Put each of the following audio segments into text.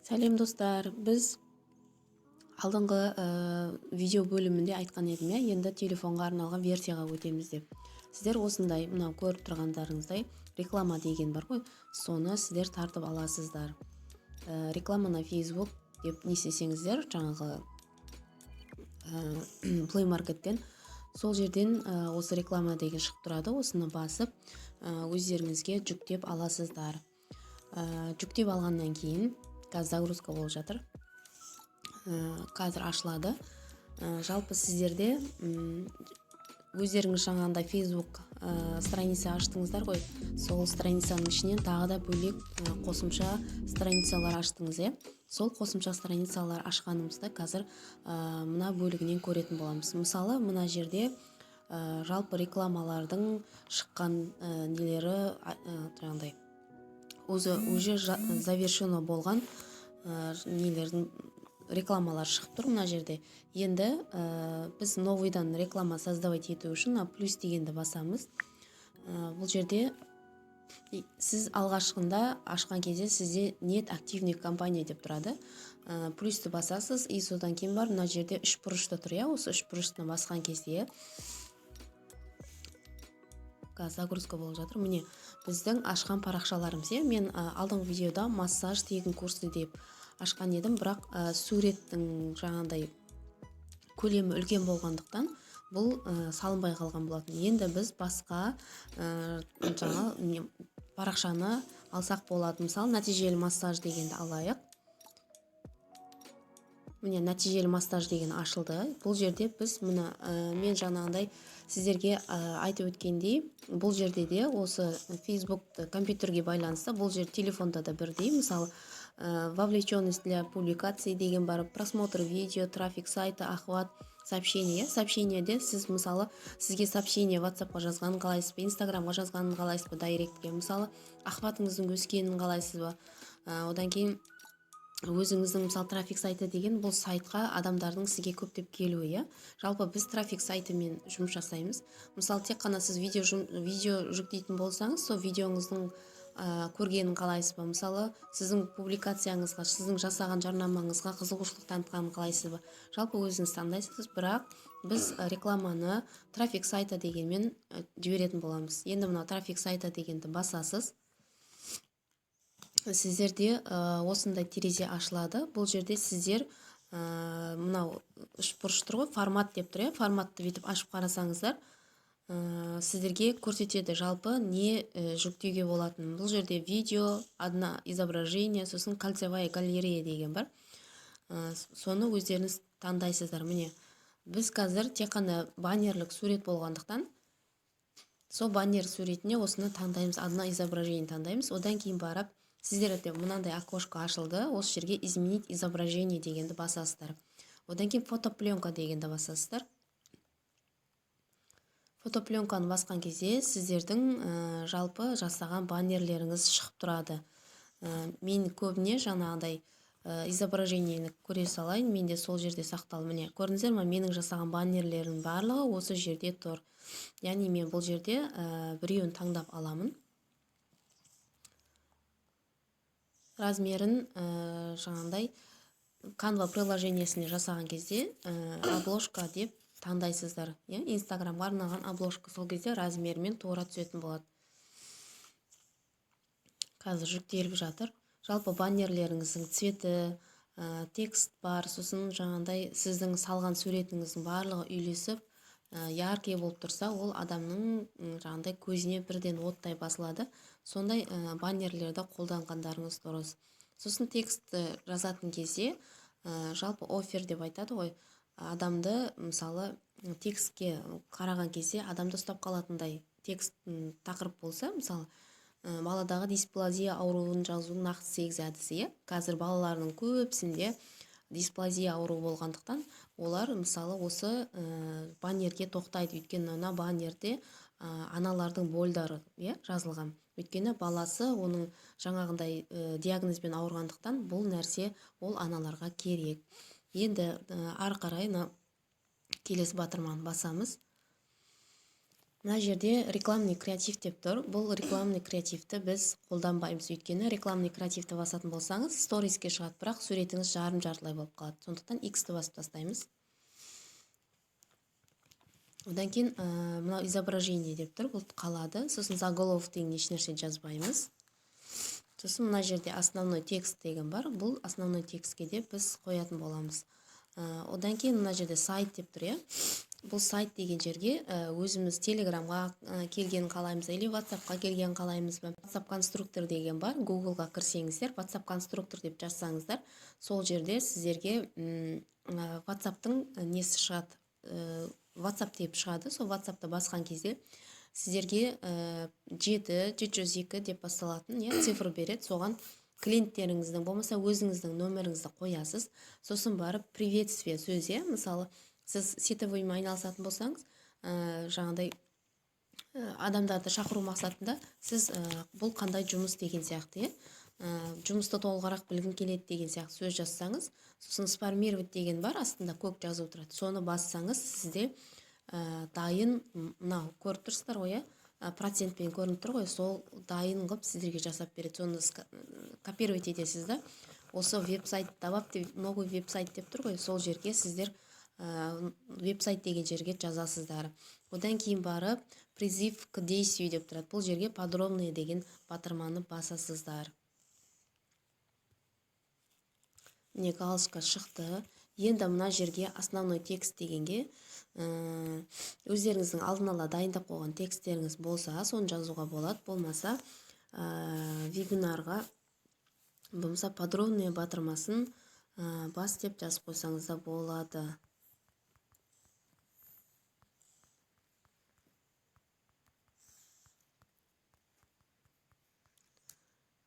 Сәлем, достар! Біз алдыңғы видео бөлімінде айтқан едім, иә, енді телефонға арналған версияға өтеміз деп. Сіздер осындай, мынау көріп тұрғандарыңыздай, реклама деген бар ғой, соны сіздер тартып аласыздар. Реклама на Facebook деп не істесеңіздер, жаңағы Play Markеттен, сол жерден осы реклама деген шығып тұрады. Осыны басып, өздеріңізге жүктеп аласыздар. Жүктеп алғаннан кейін, қазір загрузка болып жатыр, қазір ашылады. Жалпы сіздерде өздеріңіз жаңағындай Facebook страница аштыңыздар ғой, сол страницаның ішінен тағы да бөлек қосымша страницалар аштыңыз, иә. Сол қосымша страницалар ашқанымызда қазір мына бөлігінен көретін боламыз. Мысалы, мына жерде жалпы рекламалардың шыққан нелері, жаңағыдай өзі уже завершено болған нелердің рекламалар шығып тұр мына жерде. Енді біз новыйдан реклама создавать ету үшін мына плюс дегенді басамыз. Бұл жерде сіз алғашқында ашқан кезде сізде «Нет активных кампаний» деп тұрады. Плюсті басасыз, и содан кейін бар мына жерде үш бұрышты тұр, иә. Осы үш бұрыштыны басқан кезде, қазір загрузка болып жатыр, міне, біздің ашқан парақшаларымыз, иә. Мен алдыңғы видеода «Массаж тегін курсы» деп ашқан едім, бірақ суреттің жаңағындай көлемі үлкен болғандықтан, бұл салынбай қалған болатын. Енді біз басқа жаңа парақшаны алсақ болады. Мысалы, «Нәтижелі массаж» дегенді алайық. Міне, «Нәтижелі массаж» деген ашылды. Бұл жерде біз мына мен жаңағындай сіздерге айтып өткендей, бұл жерде де осы Facebook компьютерге байланысты, бұл жер телефонда да бірдей. Мысалы, вовлеченность для публикации деген бар, просмотр видео, трафик сайта, охват, сообщение. Сообщениеде сіз, мысалы, сізге сообщение WhatsAppқа жазғанын қалайсыз ба, Инстаграмға жазғанын қалайсыз ба, директке, мысалы, охватыңыздың өскенін қалайсыз ба? Одан кейін өзіңіздің, мысалы, трафик сайты деген бұл сайтқа адамдардың сізге көптеп келуі, иә. Жалпы біз трафик сайтымен жұмыс жасаймыз. Мысалы, тек қана сіз видео жүктейтін болсаңыз, сол видеоңыздың көргенін қалайсыз ба? Мысалы, сіздің публикацияңызға, сіздің жасаған жарнамаңызға қызығушылық танытқанын қалайсыз ба? Жалпы өзіңіз таңдайсыз, бірақ біз рекламаны трафик сайта дегенмен жіберетін боламыз. Енді мына трафик сайта дегенді басасыз, сіздерде осындай терезе ашылады. Бұл жерде сіздер мынау үшбұрыш тұр ғой, формат деп тұр, иә. Форматты бүйтіп ашып қарасаңыздар, сіздерге көрсетеді жалпы не жүктеуге болатынын. Бұл жерде видео, одно изображение, сосын кольцевая галерея деген бар. Соны өздеріңіз таңдайсыздар. Міне, біз қазір тек қана баннерлік сурет болғандықтан, сол баннер суретіне осыны таңдаймыз, одно изображение таңдаймыз. Одан кейін барып сіздерде мынандай окошко ашылды. Осы жерге «Изменить изображение» дегенді басасыздар. Одан кейін «Фотопленка» дегенді басасыздар. Фотопленканы басқан кезде сіздердің жалпы жасаған баннерлеріңіз шығып тұрады. Мен көбіне жаңағыдай изображениені көре салайын, менде сол жерде сақталып. Міне, көрдіңіздер ма, менің жасаған баннерлерім барлығы осы жерде тұр. Яғни мен бұл жерде біреуін таңдап аламын. Размерін жаңағындай Canva приложениесінде жасаған кезде обложка деп таңдайсыздар, иә, Инстаграмға арналған обложка. Сол кезде размерімен тура түсетін болады. Қазір жүктеліп жатыр. Жалпы баннерлеріңіздің цветі, текст бар, сосын жаңағындай сіздің салған суретіңіздің барлығы үйлесіп, яркий болып тұрса, ол адамның жаңағындай көзіне бірден оттай басылады. Сондай баннерлерді қолданғандарыңыз дұрыс. Сосын текстті жазатын кезде, жалпы офер деп айтады ғой, адамды, мысалы, текстке қараған кезде адамды ұстап қалатындай текст, тақырып болса, мысалы, баладағы дисплазия ауруын жазудың нақты сегіз әдісі, иә. Қазір балалардың көбісінде дисплазия ауруы болғандықтан, олар, мысалы, осы баннерге тоқтайды, өйткені мына баннерде аналардың больдары, иә, жазылған. Өйткені баласы оның жаңағындай диагнозбен ауырғандықтан, бұл нәрсе ол аналарға керек. Енді ары қарай мына келесі батырманы басамыз. Мына жерде рекламный креатив деп тұр. Бұл рекламный креативті біз қолданбаймыз, өйткені рекламный креативті басатын болсаңыз, сториске шығады, бірақ суретіңіз жарым жартылай болып қалады. Сондықтан X-ті басып тастаймыз. Одан кейін мынау изображение деп тұр, бұл қалады. Сосын заголовок деген ешнәрсе жазбаймыз. Сосын мына жерде основной текст деген бар. Бұл основной текстке де біз қоятын боламыз. Одан кейін мына жерде сайт деп тұр, иә. Бұл сайт деген жерге өзіміз Телеграмға келгенін қалаймыз или WhatsAppқа келгенін қалаймыз ба. WhatsApp конструктор деген бар. Гуглға кірсеңіздер, WhatsApp конструктор деп жазсаңыздар, сол жерде сіздерге WhatsAppтың несі шығады, WhatsApp деп шығады. Сол WhatsAppты басқан кезде сіздерге 7 702 деп басталатын, иә, цифр береді. Соған клиенттеріңіздің, болмаса өзіңіздің номеріңізді қоясыз. Сосын барып приветствие сөз, иә. Мысалы, сіз сетевоймен айналысатын болсаңыз, жаңағыдай адамдарды шақыру мақсатында сіз бұл қандай жұмыс деген сияқты, иә, жұмысты толығырақ білгім келеді деген сияқты сөз жазсаңыз, сосын сформировать деген бар, астында көк жазу тұрады. Соны бассаңыз, сізде дайын, мынау көріп тұрсыздар ғой, иә, процентпен көрініп тұр ғой, сол дайын қылып сіздерге жасап береді. Соны копировать етесіз да, осы веб-сайт добавьте новый веб-сайт деп тұр ғой, сол жерге сіздер веб-сайт деген жерге жазасыздар. Одан кейін барып призыв к действию деп тұрады. Бұл жерге подробный деген батырманы басасыздар. Міне, галочка шықты. Енді мына жерге основной текст дегенге өздеріңіздің алдын ала дайындап қойған тексттеріңіз болса, соны жазуға болады. Болмаса, вебинарға, болмаса подробный батырмасын бас деп жазып қойсаңыз да болады.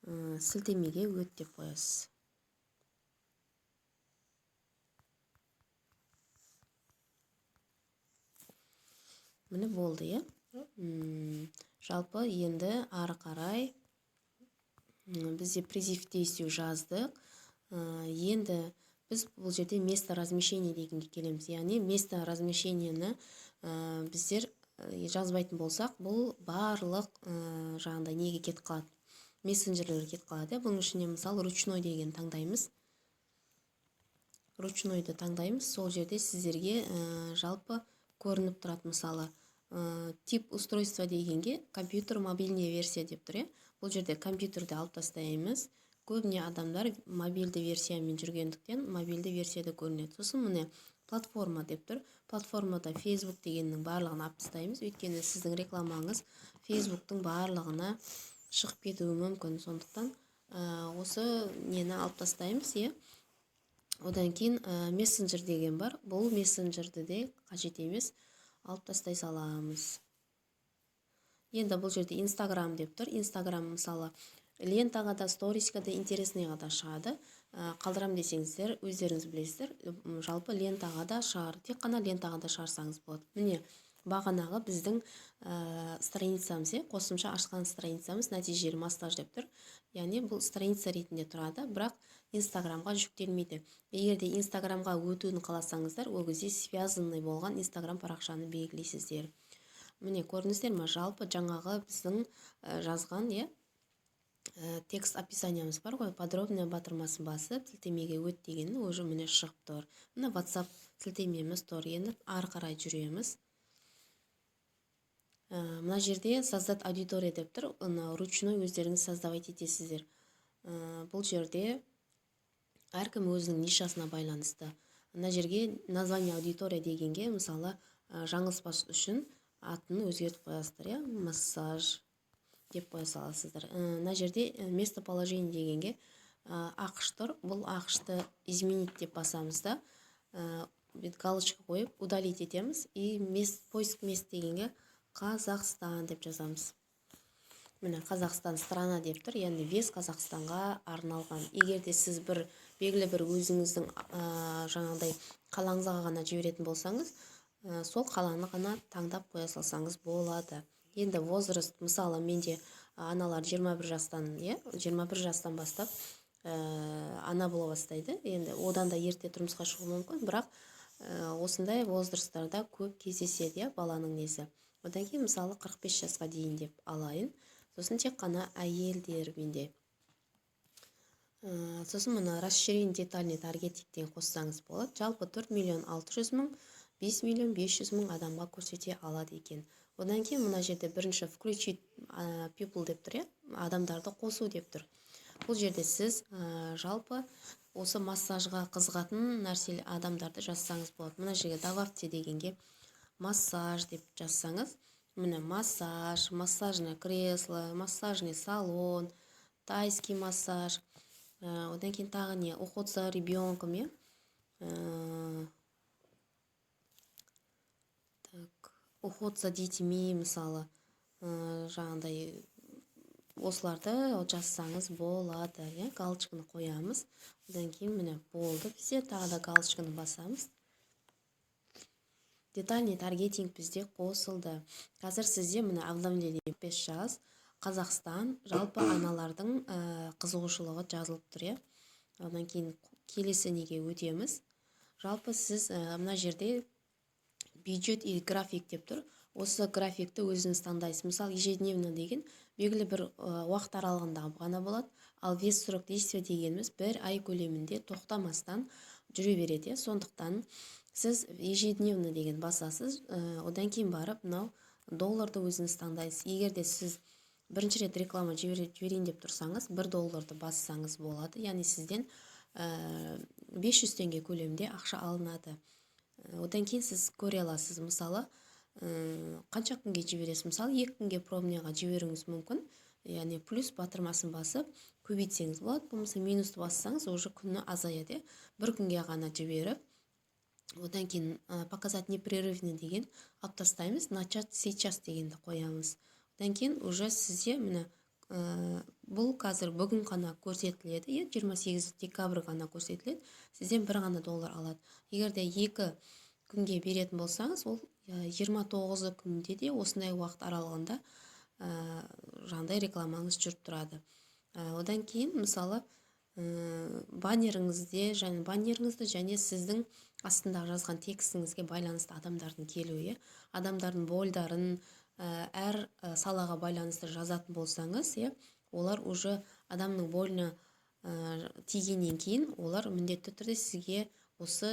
Сілтемеге өт деп қоясыз. Міне, болды, иә. Жалпы енді ары қарай бізде призыв к действию жаздық. Енді біз бұл жерде место размещения дегенге келеміз. Яғни место размещениені біздер жазбайтын болсақ, бұл барлық жаңағыдай неге кетіп қалады, мессенджерлерге кетіп қалады, иә. Бұның ішіне, мысалы, ручной деген таңдаймыз. Ручнойды таңдаймыз. Сол жерде сіздерге жалпы көрініп тұрады. Мысалы, тип устройства дегенге компьютер, мобильная версия деп тұр, иә. Бұл жерде компьютерді алып тастаймыз. Көбіне адамдар мобильді версиямен жүргендіктен, мобильді версияда көрінеді. Сосын міне, платформа деп тұр. Платформада Facebook дегеннің барлығын алып тастаймыз, өйткені сіздің рекламаңыз Фейсбуктың барлығына шығып кетуі мүмкін. Сондықтан осы нені алып тастаймыз, иә. Одан кейін мессенджер деген бар. Бұл мессенджерді де қажет емес, алып тастай саламыз. Енді бұл жерде Инстаграм деп тұр. Инстаграм, мысалы, лентаға да, сторисқа да, интересныйға да шығады. Қалдырам десеңіздер, өздеріңіз білесіздер. Жалпы лентаға да шығар, тек қана лентаға да шығарсаңыз болады. Міне, бағанағы біздің страницамыз, иә, қосымша ашқан страницамыз нәтижелі массаж деп тұр. Яғни бұл страница ретінде тұрады, бірақ Инстаграмға жүктелмейді. Егер де Инстаграмға өтуін қаласаңыздар, ол кезде связанный болған Инстаграм парақшаны белгілейсіздер. Міне, көрдіңіздер ма, жалпы жаңағы біздің жазған, иә, текст описаниямыз бар ғой, подробный батырмасын басып, сілтемеге өт деген уже міне шығып тұр. Мына WhatsApp сілтемеміз тұр. Енді ары қарай жүреміз. Мына жерде создать аудитория деп тұр. Оны ручной өздеріңіз создавать етесіздер. Бұл жерде әркім өзінің нишасына байланысты. Мына жерге название аудитория дегенге, мысалы, жаңылыспас үшін атын өзгертіп қоясыздар, иә, массаж деп қоя саласыздар. Мына жерде местоположение дегенге АҚШ тұр. Бұл АҚШ-ты изменить деп басамыз да, галочка қойып, удалить етеміз. И поиск мест дегенге Қазақстан деп жазамыз. Міне, Қазақстан страна деп тұр, яғни весь Қазақстанға арналған. Егер де сіз бір белгілі бір өзіңіздің жаңағыдай қалаңызға ғана жіберетін болсаңыз, сол қаланы ғана таңдап қоя салсаңыз болады. Енді возраст, мысалы, менде аналар 21 жастан, иә, 21 жастан бастап ана бола бастайды. Енді одан да ерте тұрмысқа шығуы мүмкін, бірақ осындай возрасттарда көп кездеседі, иә, баланың несі. Одан кейін, мысалы, 45 жасқа дейін деп алайын. Сосын тек қана әйелдер менде. Сосын мына расширение, детальный таргетингтен қоссаңыз болады. Жалпы 4 миллион 600 мың, 5 миллион 500 мың адамға көрсете алады екен. Одан кейін мына жерде бірінші включить people деп тұр, иә, адамдарды қосу деп тұр. Бұл жерде сіз жалпы осы массажға қызығатын нәрсе адамдарды жазсаңыз болады. Мына жерге добавьте дегенге массаж деп жазсаңыз, міне, массаж, массажное кресло, массажный салон, тайский массаж, одан кейін тағы не, уход за ребенком, иә, так, уход за детьми, мысалы, жаңағыдай осыларды жазсаңыз болады, иә. Галочканы қоямыз. Одан кейін, міне, болды, бізде тағы да галочканы басамыз. Детальный таргетинг бізде қосылды. Қазір сізде, міне, обновление, 5 жас, Қазақстан, жалпы аналардың қызығушылығы жазылып тұр, иә. Одан кейін келесі неге өтеміз? Жалпы сіз мына жерде бюджет и график деп тұр. Осы графикті өзіңіз таңдайсыз. Мысалы, ежедневно деген белгілі бір уақыт аралығында ғана болады, ал весь срок действия дегеніміз бір ай көлемінде тоқтамастан жүре береді, иә. Сондықтан сіз ежедневно деген басасыз. Одан кейін барып мынау долларды өзіңіз таңдайсыз. Егер де сіз бірінші рет реклама жіберейін деп тұрсаңыз, 1 долларды бассаңыз болады, яғни сізден 500 теңге көлемінде ақша алынады. Одан кейін сіз көре аласыз, мысалы, қанша күнге жібересіз. Мысалы, 2 күнге пробныйға жіберуіңіз мүмкін, яғни плюс батырмасын басып көбейтсеңіз болады, болмаса минусты бассаңыз, уже күні азаяды, иә. Бір күнге ғана жіберіп, одан кейін показать непрерывно деген алып тастаймыз, начать сейчас дегенді қоямыз. Одан кейін уже сізде, міне, бұл қазір бүгін ғана көрсетіледі, иә, 28 декабрь ғана көрсетіледі. Сізден бір ғана доллар алады. Егер де 2 күнге беретін болсаңыз, ол 29 күнде де осындай уақыт аралығында жаңағыдай рекламаңыз жүріп тұрады. Одан кейін, мысалы, баннеріңізде және баннеріңізді және сіздің астындағы жазған текстіңізге байланысты адамдардың келуі, иә, адамдардың больдарын әр салаға байланысты жазатын болсаңыз, иә, олар уже адамның больына тигеннен кейін олар міндетті түрде сізге осы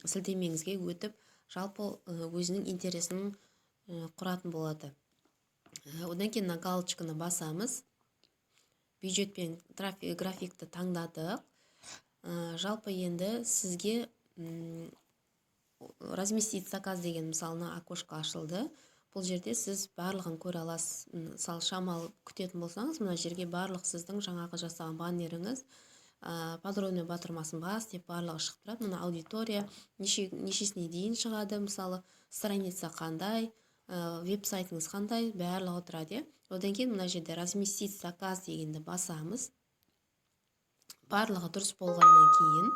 сілтемеңізге өтіп, жалпы өзінің интересін құратын болады. Одан кейін мына галочканы басамыз. Бюджет пен графикті таңдадық. Жалпы енді сізге разместить заказ деген, мысалы, мына окошко ашылды. Бұл жерде сіз барлығын көре аласыз. Мысалы, шамалы күтетін болсаңыз, мына жерге барлық сіздің жаңағы жасаған баннеріңіз, подробный батырмасын бас деп барлығы шығып тұрады. Мына аудитория нешесіне дейін шығады, мысалы, страница қандай, веб сайтыңыз қандай, барлығы тұрады, иә. Одан кейін мына жерде разместить заказ дегенді басамыз. Барлығы дұрыс болғаннан кейін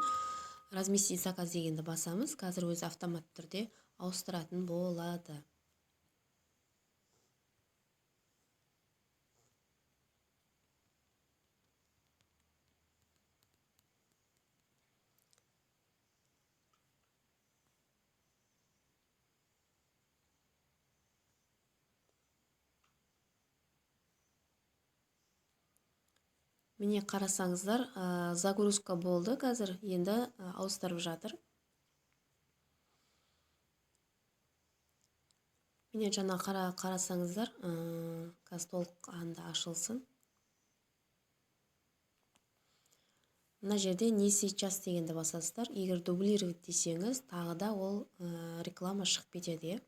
разместить заказ дегенді басамыз. Қазір өзі автоматты түрде ауыстыратын болады. Міне, қарасаңыздар, загрузка болды. Қазір енді ауыстырып жатыр. Міне, жаңа қарасаңыздар, қазір толыққанды ашылсын. Мына жерде не сейчас дегенді басасыздар. Егер дублировать десеңіз, тағы да ол реклама шығып кетеді, иә.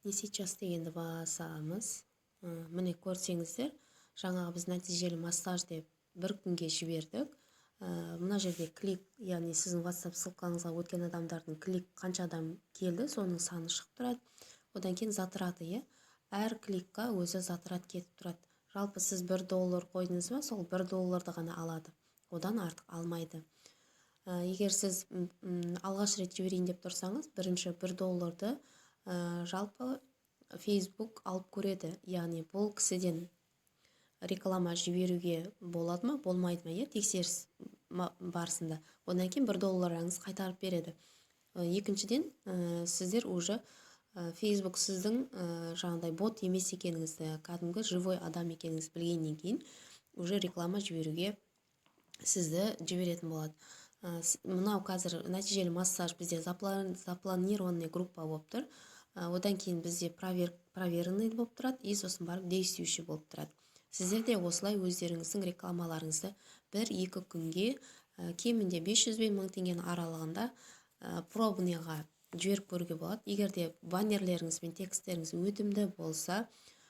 Не сейчас дегенді басамыз. Міне, көрсеңіздер, жаңағы біз нәтижелі массаж деп бір күнге жібердік. Мына жерде клик, яғни сіздің WhatsApp ссылкаңызға өткен адамдардың клик, қанша адам келді, соның саны шығып тұрады. Одан кейін затраты, иә, әр кликқа өзі затрат кетіп тұрады. Жалпы сіз 1 доллар қойдыңыз ба, сол 1 долларды ғана алады, одан артық алмайды. Егер сіз алғаш рет жіберейін деп тұрсаңыз, бірінші 1 долларды жалпы Facebook алып көреді, яғни бұл кісіден реклама жіберуге болады ма, болмайды ма, иә, тексеріс барысында. Одан кейін 1 долларыңыз қайтарып береді. Екіншіден, сіздер уже Facebook сіздің жаңағыдай бот емес екеніңізді, кәдімгі живой адам екеніңізді білгеннен кейін уже реклама жіберуге сізді жіберетін болады. Мынау қазір нәтижелі массаж бізде запланированный группа болып тұр. Одан кейін бізде проверенный болып тұрады и сосын барып действующий болып тұрады. Сіздер де осылай өздеріңіздің рекламаларыңызды 1-2 күнге, кемінде 500 бен 1000 теңгенің аралығында пробныйға жіберіп көруге болады. Егер де баннерлеріңіз бен тексттеріңіз өтімді болса,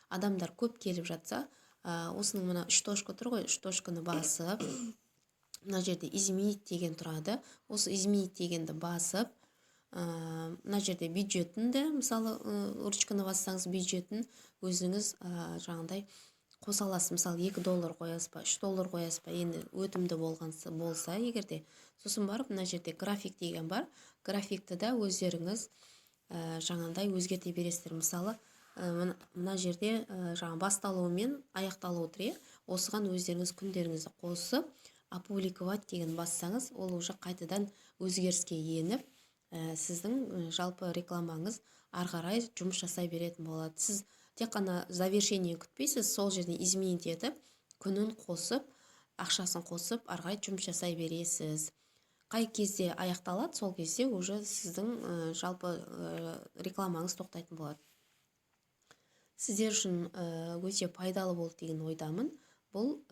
адамдар көп келіп жатса, осының мына үш точка тұр ғой, үш точканы басып, мына жерде «Изменить» деген тұрады. Осы «Изменить» дегенді басып, мына жерде бюджетін де, мысалы, ручканы бассаңыз, бюджетін өзіңіз жаңағыдай қоса аласыз. Мысалы, 2 доллар қоясыз ба, 3 доллар қоясыз ба, енді өтімді болған болса егер де. Сосын барып мына жерде «График» деген бар. Графикті да өздеріңіз жаңағыдай өзгерте бересіздер. Мысалы, мына жерде жаңа басталуы мен аяқталуы тұр, иә. Осыған өздеріңіз күндеріңізді қосып, «Опубликовать» деген бассаңыз, ол уже қайтадан өзгеріске еніп, сіздің жалпы рекламаңыз ары қарай жұмыс жасай беретін болады. Сіз тек қана завершение күтпейсіз, сол жерден изменить етіп, күнін қосып, ақшасын қосып, ары қарай жұмыс жасай бересіз. Қай кезде аяқталады, сол кезде уже сіздің жалпы рекламаңыз тоқтайтын болады. Сіздер үшін өте пайдалы болды деген ойдамын. Бұл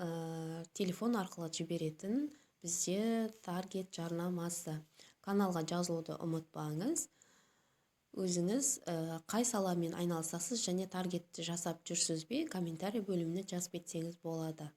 телефон арқылы жіберетін бізде таргет жарнамасы. Каналға жазылуды ұмытпаңыз. Өзіңіз қай саламен айналысасыз және таргетті жасап жүрсіз бе? Комментарий бөліміне жазып кетсеңіз болады.